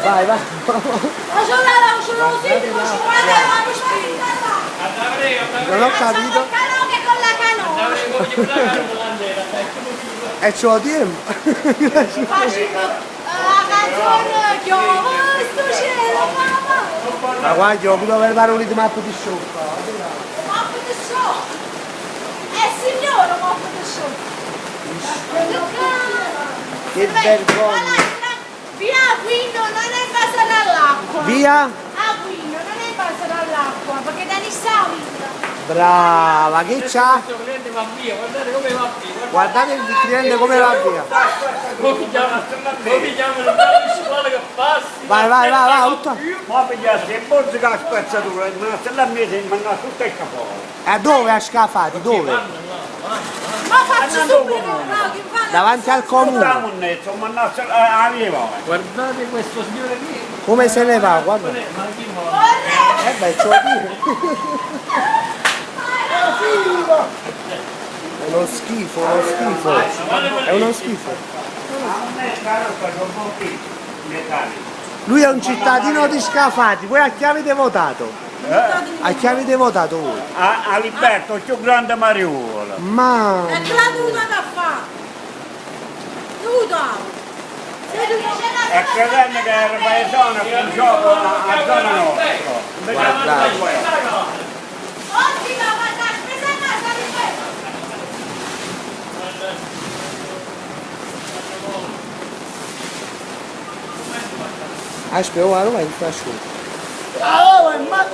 Vai, vai. Ma Guardate Non ho capito. Che con la canoa. E ce lo tempo. Facciamo la canzone Chiove sto cielo, mamma. Ma guarda, ho voluto per fare un ritmo di show. Mappa di show. Signora, mappa di show. Che vergogna. Via Aquino non è invasa dall'acqua. Via? Aquino non è invasa dall'acqua perché da Nissavita. Brava, che c'ha? Questo cliente va via, guardate come va via. Guardate il cliente come va via. Come chiama? Come chiamano il squadra che passi? Vai, vai, vai, vai, tutta. Ma pigliasse il borso che la spazzatura, ma se la mese in mano tutto il capo. E dove ha scafati? Dove? Ma faccio subito un Davanti al Tutta comune. la monnezza, ho mandato a via. Guardate questo signore qui. Come se ne va? Guarda. Ma chi vuole? Eh beh, ce lo dico. È uno schifo, uno schifo. È uno schifo. La monnezza rotta con pochi metalli. Lui è un cittadino di Scafati, voi a chi avete votato? A chi avete votato voi? A, a Liberto, il più grande mariuolo. Ma E che l'ha dovuta da fare? Dovuta. E credendo che era paesano un gioco a zona nostra. Invece Guardate. non è quello. Oggi va a mandare spesa a casa, ripeto. Aspetta, guarda, vai in fascio. Oh, ma...